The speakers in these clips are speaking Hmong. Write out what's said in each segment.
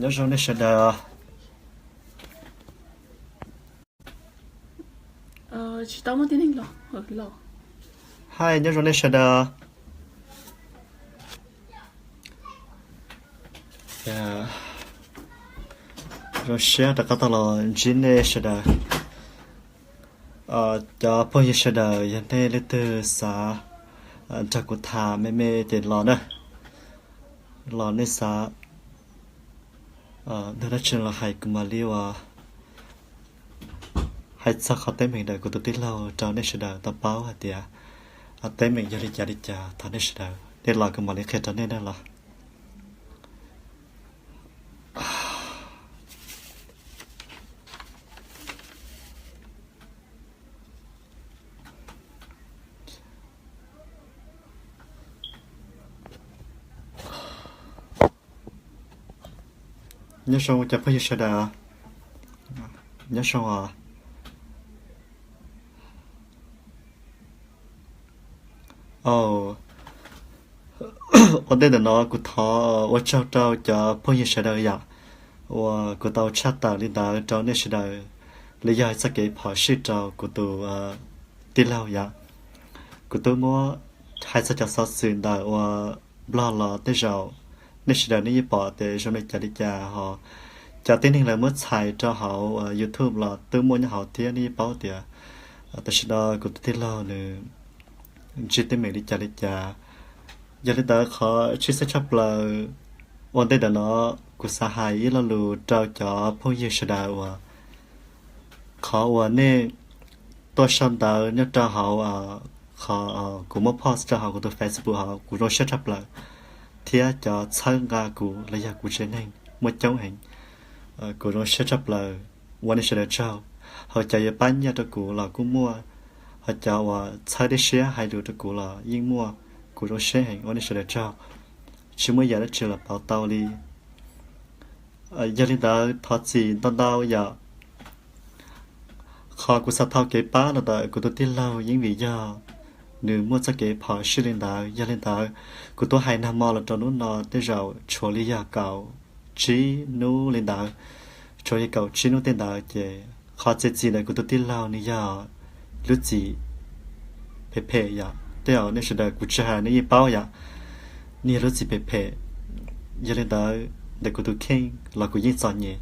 Nyob zoo nej sawv daws. Tsis tau muaj tib neeg los. Hais nyob zoo nej sawv daws. Zoo siab rov qab tau los ntsib nej sawv daws. Cov phooj ywg sawv daws, yog nej leej twg xav nrog kuv tham me me ces los na. Los nej xav nug dab tsi los hais kuv mam li ua hais txog qhov teeb meem ntawm kuv tus tij laug rau nej sawv daws tau paub hais tias teeb meem yog li cas li cas, thov nej sawv daws nej los kuv mam li qhia rau nej na los. Nyob zoo cov phooj ywg sawv daws. Nyob zoo os. Ua ntej ntawm no kuv thov ua tsaug rau cov phooj ywg sawv daws yom, uas kuv tau tshaj tawm li ntawd rau nej sawv daws, li yog txoj kev phom sij rau kuv tus tij laug yom. Kuv twb muab hais txog cov xov xwm ntawm uas Nplog los tej zaum nej sawv daws nej yeej pom tias zoo li cas li cas ho. Cov tib neeg lawv muab txhais rau hauv YouTube los twb muaj nyob hauv thiab, nej yeej paub tias tam sim no kuv tus tij laug nws ntsib teeb meem li cas li cas. Yog li ntawd qhov tshwj xeeb tshaj plaws ua ntej ntawm no kuv xav hais ib lo lus rau cov phooj ywg sawv daws uas qhov uas nej tuaj sau ntawv nyob rau hauv qhov kuv muab post rau hauv kuv tus Facebook hauv, kuv zoo siab tshaj plaws, thiab cov txhawb nqa kuv los yog kuv tsev neeg muaj coob heev. Kuv zoo siab tshaj plaws, ua nej sawv daws tsaug. Ho cov yuav pab nyiaj rau kuv los kuj muaj, ho cov uas txhawb dej siab hais lus rau kuv los yeej muaj. Kuv zoo siab heev, ua nej sawv daws tsaug. Tsis muaj yam dab tsi los pauv tau li. Yog li ntawd thov txim ntau ntau yom. Qhov kuv xav thau kev pab los ntawm kuv tus tij laug yeej vim yog nws muaj txoj kev phom sij li ntawd. Yog li ntawd kuv twb hais nag hmo los rau hnub no tej zaum tshuav li yog kaum tsib hnub li ntawd, tshuav li kaum tsib hnub tej ntawd ces qhov txiav txim ntawm kuv tus tij laug nws yog lub txim phem phem yom. Tej zaum nej sawv daws kuv tsis hais nej yeej paub yom, nws yog lub txim phem phem. Yog li ntawd ntawm kuv tus kheej los kuv yeej txom nyem,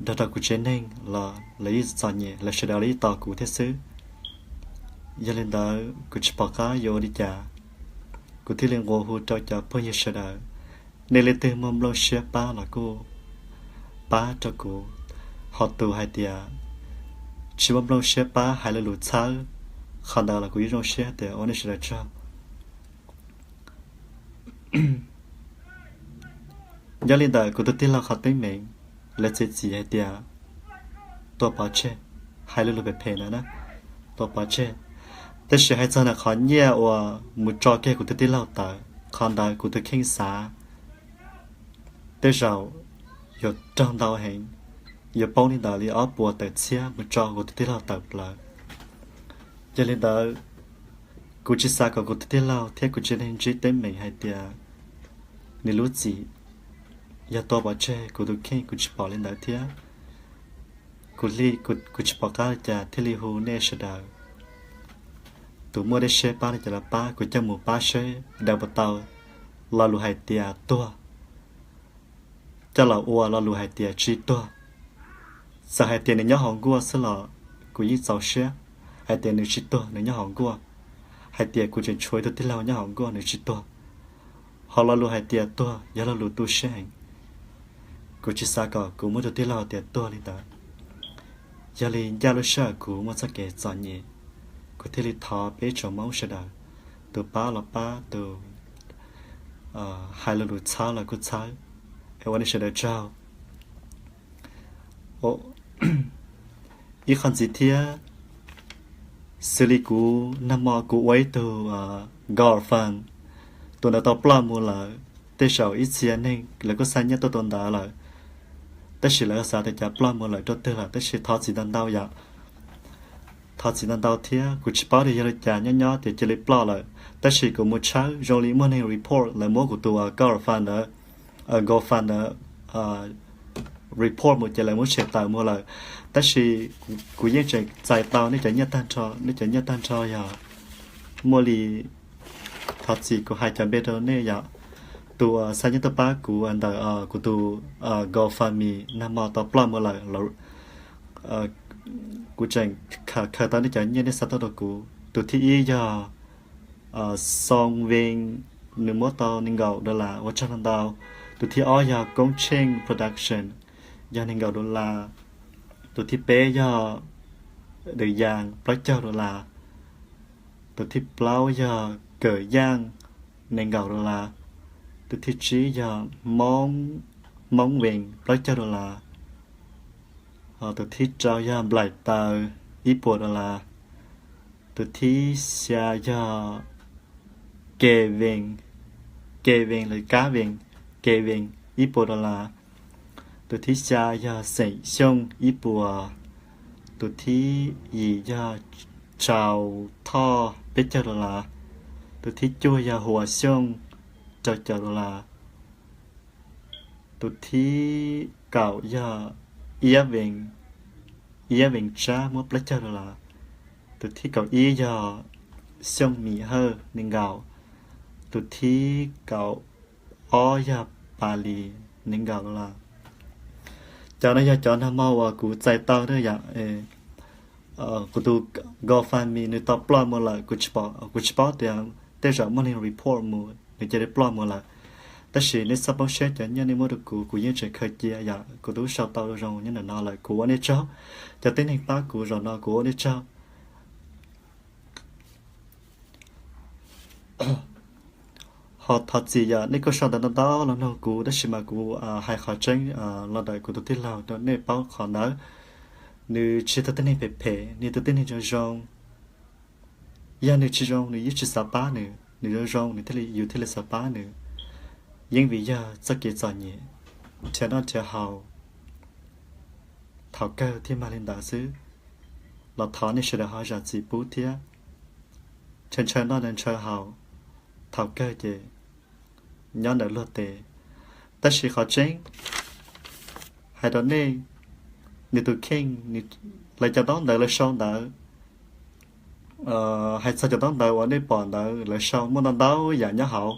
nrog rau kuv tsev neeg los lawv yeej txom nyem, lawv sawv daws los yeej tos kuv thiab xwb. Yog li ntawd kuv tsis pom qab yuav ua li cas, kuv thiaj li nqua hu rau cov phooj ywg sawv daws, nej leej twg muaj nplooj siab pab los kuj pab rau kuv. Ho tus hais tias tsis muaj nplooj siab pab hais lo lus txhawb, qhov ntawd los kuv yeej zoo siab tias ua nej sawv daws tsaug. Nyob li ntawm kuv tus tij laug qhov teeb meem, lawv txiav txim hais tias tua pov tseg, hais lo lus phem phem na, tua pov tseg. Tab sis hais txog ntawm qhov nyiaj uas mus tso kiag kuv tus tij laug tawm, qhov ntawd kuv tus kheej xav tej zaum yuav raug ntau heev, yuav poob li ntawd li ob puas tawm txhiab mus tso kuv tus tij laug tawm plaws. Yog li ntawd kuv tsis xav kom kuv tus tij laug thiab kuv tsev neeg ntsib teeb meem hais tias nws lub txim yog tua pov tseg. Kuv tus kheej kuv tsis pom li ntawd thiab. Kuv, kuv tsis pom qab li cas thiaj li hu nej sawv daws, tus muaj dej siab pab li cas los pab, kuv coj mus pab seb daws puas tau lo lus hais tias tuag, coj los ua lo lus hais tias tsis tuag. Txawm hais tias nws nyob hauv nkuaj xwb los kuv yeej txaus siab hais tias nws tsis tuag, nws nyob hauv nkuaj. Hais tias kuv tseem tshuav ib tug tij laug nyob hauv nkuaj nws tsis tuag. Ho lo lus hais tias tuag yog lo lus tu siab heev. Kuv tsis xav kom kuv muaj tus tij laug tias tuag li ntawd. Yog li ncaj lub sij hawm kuv muaj txoj kev txom nyem, kuv thiaj li thov peb tsoom Hmoob sawv daws, tus pab los pab, tus hais lo lus txhawb los kuj txhawb, es ua nej sawv daws tsaug. Ib qho ntxiv thiab, xws li kuv nag hmo kuv ua ib tug GoFund, tus ntawd tau ploj mus lawm. Tej zaum ib txhia neeg lawv kuj xa nyiaj tuaj tus ntawd lawm, tab sis lawv xav tias cas ploj mus lawm rau twg lawm, tab sis thov txim ntau ntau yom. Thov txim ntau ntau thiab kuv tsis paub tias yog li cas nyob nyob tias cia li ploj lawm, tab sis kuv mus tshawb zoo li muaj neeg report lawv muab kuv tus GoFund ntawd, GoFund ntawd report mus ces lawv muab tshem tawm mus lawm. Tab sis kuv yeej tseem txais tau nej cov nyiaj tag nrho, nej cov nyiaj tag nrho yog muaj li, thov txim kuv hais cov npe rau nej yom. Tus xa nyiaj tuaj pab kuv ntawm kuv tus GoFundMe nag hmo tau ploj mus lawm. Kuv tseem khaws tau nej cov nyiaj nej xa tuaj rau kuv. Tus thib ib yog Soo Vee, nws muab tau nees nkaum dollar, ua tsaug ntau ntau. Tus thib ob yog Koob Tsheej Production, yog nees nkaum dollar. Tus thib peb yog Dwm Yaas, plaub caug dollar. Tus thib plaub yog Kawm Yaaj, nees nkaum dollar. Tus thib tsib yog Moob Vees, plaub caug dollar. Tus thib rau yog Nplaim Taws, ib puas dollar. Tus thib xya yog Ke Vees, Ke Vees los Kab Vees, Ke Vees, ib puas dollar. Tus thib xya yog Xeem Xyooj, ib puas. Tus thib yim yog Tsaus Thoj, peb caug dollar. Tus thib cuaj yog Huas Xyooj, rau caum dollar. Tus thib kaum yog Iab Vees, Iab Vees Tsab, muab plaub caug dollar. Tus thib kaum ib yog Xyooj Mim Hawj, nees nkaum. Tus thib kaum ob yog Pas Lis, nees nkaum dollar. Cov no yog cov nag hmo uas kuv txais tau na yom. Kuv tus GoFundMe nws tau ploj mus lawm, kuv tsis paub tias tej zaum muaj neeg report mus nws cia li ploj mus lawm. Tab sis nej txhob poob siab, cov nyiaj nej muab rau kuv, kuv yeej tseem khaws cia yom. Kuv twb sau tau zoo nyob ntawm no lawm, kuv ua nej tsaug. Cov tib neeg pab kuv zaum no kuv ua nej tsaug. Ho thov txim yom, nej kuj sau ntawv ntau ntau los nug kuv, tab sis mas kuv hais qhov tseeb los ntawm kuv tus tij laug rau nej paub qhov ntawd. Nws tsis yog tus tib neeg phem phem, nws yog tus tib neeg zoo zoo. Yog nws tsis zoo nws yeej tsis xav pab nws, nws zoo zoo nws thiaj li, yus thiaj li xav pab nws. Yeej vim yog txoj kev txom nyem, nrhiav noj nrhiav haus, thaum kawg thiaj mag li ntawd xwb. Los thov nej sawv daws ho zam txim pub thiab. Ntshaw ntshaw noj ntshaw haus, thaum kawg ces nyob ntawm luag tes. Tab sis qhov tseeb hais rau nej, nws tus kheej, lawv cov ntaub ntawv lawv sau ntawd, hais txog cov ntaub ntawv uas nej pom ntawd lawv sau muaj ntau ntau yam nyob hauv,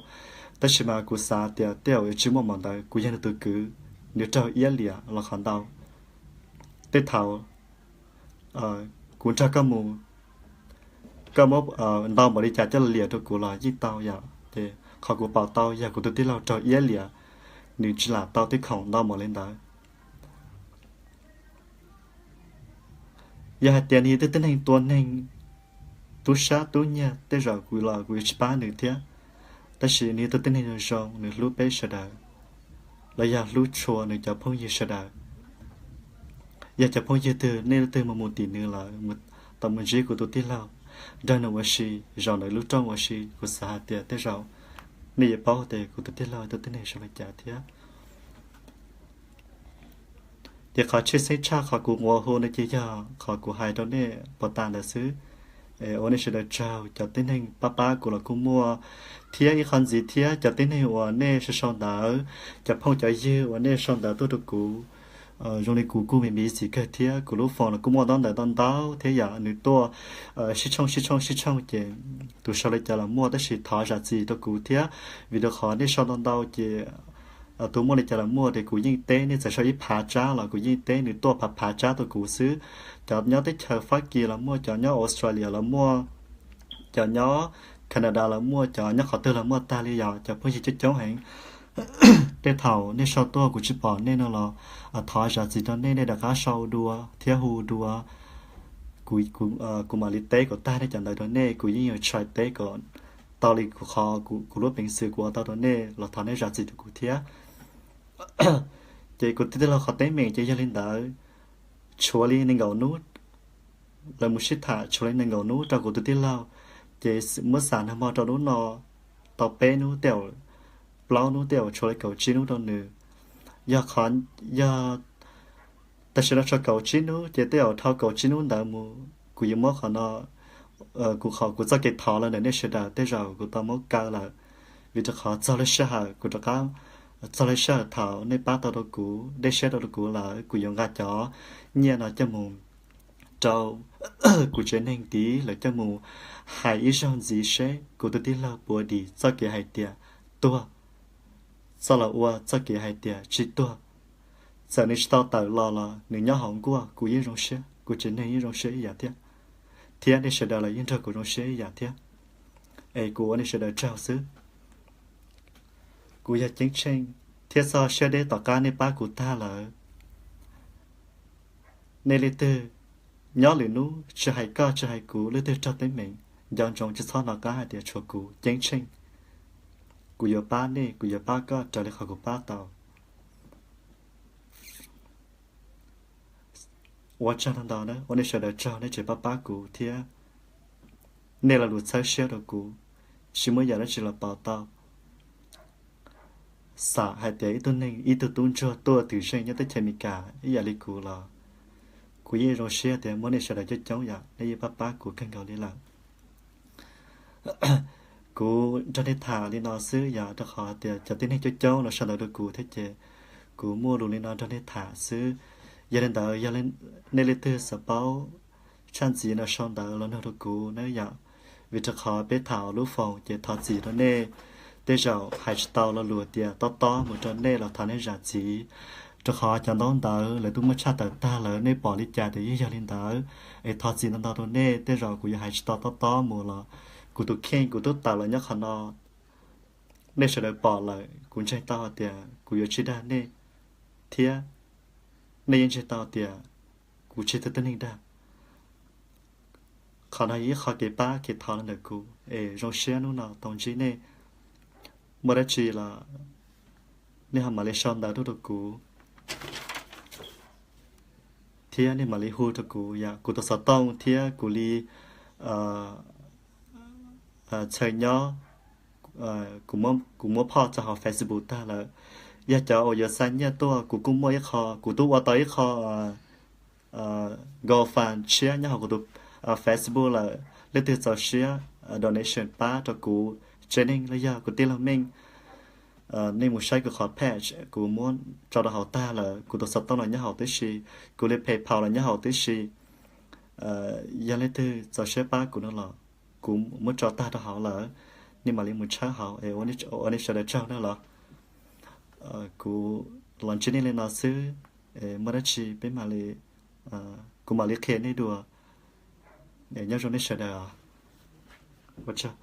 tab sis mas kuv xav tias tej zaum tsis muaj mov ntawd, kuv yog nws tus kwv, nws raug iab liam los qhov ntau. Tej thaum kuv nrog koj mus, koj muab ntau npaum li cas coj los liam rau kuv los yeej tau yom. Ces qhov kuv pom tau yog kuv tus tij laug raug iab liam, nws tsis lam tau tej khoom ntau npaum li ntawd. Yog hais tias nws yog tus tib neeg tua neeg, tub sab tub nyiag, tej zaum kuv los kuv yuav tsis pab nws thiab. Tab sis nws yog tus tib neeg zoo zoo, nws hlub peb sawv daws, los yog hlub tshua nws cov phooj ywg sawv daws. Yog cov phooj ywg twg nej leej twg mus mus tim nws lawm, tau mus ntsib kuv tus tij laug, nrog nws ua si, zaum ntawm lub rooj ua si, kuv xav hais tias tej zaum nej yuav paub tias kuv tus tij laug yog tus tib neeg zoo li cas thiab. Ces qhov tshwj xeeb tshaj qhov kuv nquas hu no ces yog qhov kuv hais rau nej puas tas ntawd xwb. Ua nej sawv daws tsaug, cov tib neeg pab pab kuv los kuj muaj, thiab ib qho ntxiv thiab cov tib neeg uas nej sau sau ntawv, cov phooj cov ywg uas nej sau ntawv tuaj rau kuv, zoo li kuv kuj me me ib txhis kawg thiab, kuv lub foos los kuj muaj ntaub ntawv ntau ntau thiab yom, nws tuaj sib tshooj sib tshooj sib tshooj ces tus sau li cas los muaj, tab sis thov zam txim rau kuv thiab, vim rau qhov nej sau ntau ntau ces tus muaj li cas los muaj, ces kuv yeej teb nej, txawm sau ib phav tsab los kuv yeej teb nws tuaj phav phav tsab rau kuv xwb. Cov nyob teb chaws Fab Kis los muaj, cov nyob Australia los muaj, cov nyob Canada los muaj, cov nyob qhov twg los muaj tag li yom, cov phooj ywg coob coob heev. Tej thaum nej sau tuaj kuv tsis pom nej no los thov zam txim rau nej, nej rov qab sau dua thiab hu dua, kuv mam li teb kom tag nej cov ntawv rau nej, kuv yeej yuav tshais teb kom tau li kuv qhov, kuv lub peev xwm kuv ua tau rau nej los thov nej zam txim rau kuv thiab. Ces kuv tus tij laug qhov teeb meem ces yog li ntawd, tshuav li nees nkaum hnub, lawv mus sib tham tshuav li nees nkaum hnub rau kuv tus tij laug, ces muab xam nag hmo rau hnub no tau peb hnub, tej zaum plaub hnub, tej zaum tshuav li kaum tsib hnub rau nws. Yog qhov, yog tam sim no tshuav kaum tsib hnub ces tej zaum dhau kaum tsib hnub ntawd mus kuv yuav muab qhov no, kuv qhov kuv txoj kev thov los ntawm nej sawv daws tej zaum kuv tau muab kaw lawm, vim rau qhov txog lub sij hawm kuv rov qab Txog lub sij hawm thaum nej pab tau rau kuv, nej share tau rau kuv lawm, kuv yuav nqa cov nyiaj no coj mus rau kuv tsev neeg tid, lawv coj mus hais ib zaug ntxiv seb kuv tus tij laug puas dim txoj kev hais tias tuag, txoj los ua txoj kev hais tias tsis tuag. Txawm nws tsis tau tawm los los nws nyob hauv nkuaj kuv yeej zoo siab, kuv tsev neeg yeej zoo siab ib yam thiab, thiab nej sawv daws los yeej nrog kuv zoo siab ib yam thiab. Es kuv ua nej sawv daws tsaug xwb. Kuv yog Ceeb Tsheej, thiab txog siab deb tom qab nej pab kuv tag lawm, nej leej twg nyob lwm hnub tsis hais koj tsis hais kuv leej twg raug teeb meem, nco ntsoov tsis txhob hnov qab hais tias tshuav kuv Ceeb Tsheej. Kuv yuav pab nej, kuv yuav pab koj raws li qhov kuv pab tau. Ua tsaug ntau ntau na, ua nej sawv daws tsaug nej tseem pab pab kuv thiab nej lo lus txhawb siab rau kuv, tsis muaj yam dab tsi los pauv tau. Xam hais tias ib tug neeg, ib tug tub ntsuag tuaj twm zeej nyob teb chaws Amelikas ib yam li kuv los kuv yeej zoo siab tias muaj nej sawv daws coob coob yam, nej yeej pab pab kuv kawg nkaus li lawm. Kuv nrog nej tham li no xwb yom, rau qhov tias cov tib neeg coob coob los sau ntawv rau kuv thiab ces kuv muaj lus li no nrog nej tham xwb. Yog li ntawd, yog nej leej twg xav paub tshaj ntxiv no sau ntawv los nug rau kuv na yom. Vim rau qhov peb tham lub foos ces thov txim rau nej, tej zaum hais tsis tau lo lus tias tob tob mus rau nej los thov nej zam txim. Rau qhov cov ntaub ntawv lawv twb muab tshaj tawm tag lawm, nej pom li cas ces yeej yog li ntawd. Es thov txim ntau ntau rau nej, tej zaum kuv yuav hais tsis tau tob tob mus los kuv tus kheej kuv twb tawm los nyob qhov no. Nej sawv daws pom lawm, kuv ntseeg tau hais tias kuv yuav tsis dag nej, thiab nej yeej ntseeg tau tias kuv tsis yog tug neeg dag. Qhov no yog ib qho kev pab kev thov los ntawm kuv, es zoo siab hnub no tau ntsib nej. Muaj dab tsi los nej ho mam li sau ntawv tuaj rau kuv, thiab nej mam li hu rau kuv yom. Kuv tus xov tooj thiab kuv li txhais nyob, kuv muab phoj tso hauv Facebook tag lawm. Yog cov uas yuav xa nyiaj tuaj, kuv kuj muaj ib qho, kuv twb ua tau ib qho GoFund tshiab nyob hauv kuv tus Facebook lawm. Leej twg txaus siab donation pab rau kuv tsev neeg los yog kuv tij laug Meej, nej mus saib kuv qhov page, kuv muab tso rau hauv tag lawm. Kuv tus xov tooj los nyob hauv tib si, kuv li PayPal los nyob hauv tib si. Yog leej twg txaus siab pab kuv no los kuv muab tso tag rau hauv lawm, nej mam li mus tshawb hauv. Es ua nej sawv daws tsaug na los. Kuv los ntsib nej li no xwb, muaj dab tsi peb mam li, kuv mam li qhia nej dua. Nyob zoo nej sawv daws. Ua tsaug.